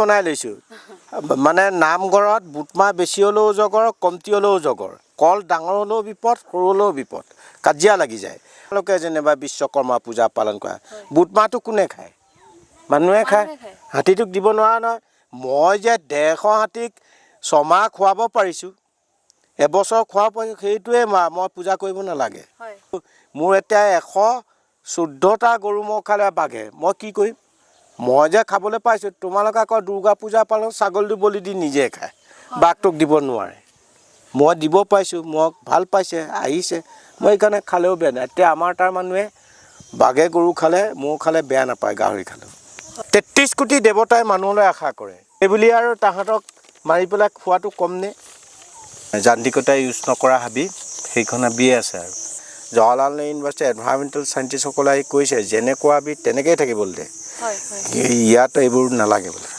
বনাই লৈছোঁ। মানে নামঘৰত বুটমাহ বেছি হ'লেও জগৰ, কমটি হ'লেও জগৰ, কল ডাঙৰ হ'লেও বিপদ, সৰু হ'লেও বিপদ, কাজিয়া লাগি যায়। তেওঁলোকে যেনিবা বিশ্বকৰ্মা পূজা পালন কৰা, বুটমাহটো কোনে খায়? মানুহে খায়। মানুহে খায়। হাতীটোক দিব নোৱাৰা নহয়। মই যে 150 হাতীক ছমাহ খুৱাব পাৰিছোঁ, এবছৰ খুৱাব পাৰিছোঁ, সেইটোৱে মই পূজা কৰিব নালাগে। হয়। মোৰ এতিয়া 114টা গৰু মই খালে বাঘে, মই কি কৰিম? মই যে খাবলৈ পাইছোঁ। তোমালোকে আকৌ দুৰ্গা পূজা পালন ছাগলীটো বলি দি নিজে খায়, বাঘটোক দিব নোৱাৰে। মই দিব পাৰিছোঁ, মোক ভাল পাইছে, আহিছে, মই সেইকাৰণে খালেও বেয়া নাই। এতিয়া আমাৰ তাৰ মানুহে বাঘে গৰু খালে, মৌ খালে বেয়া নাপায়, গাহৰি খালেও। 33 কোটি দেৱতাই মানুহলৈ আশা কৰে, সেইবুলি আৰু তাহাঁতক মাৰি পেলাই খোৱাটো কমনে? যান্ত্ৰিকতা ইউজ নকৰা হাবি, সেইখন হাবিয়ে আছে। আৰু জৱাহৰলাল নেহৰু ইউনিভাৰ্চিটিৰ এনভাইৰমেণ্টেল চাইণ্টিষ্টসকলে আহি কৈছে, যেনেকুৱা হাবি তেনেকৈয়ে থাকিবলৈ দে, হয় হয় ইয়াত এইবোৰ নালাগে বোলে।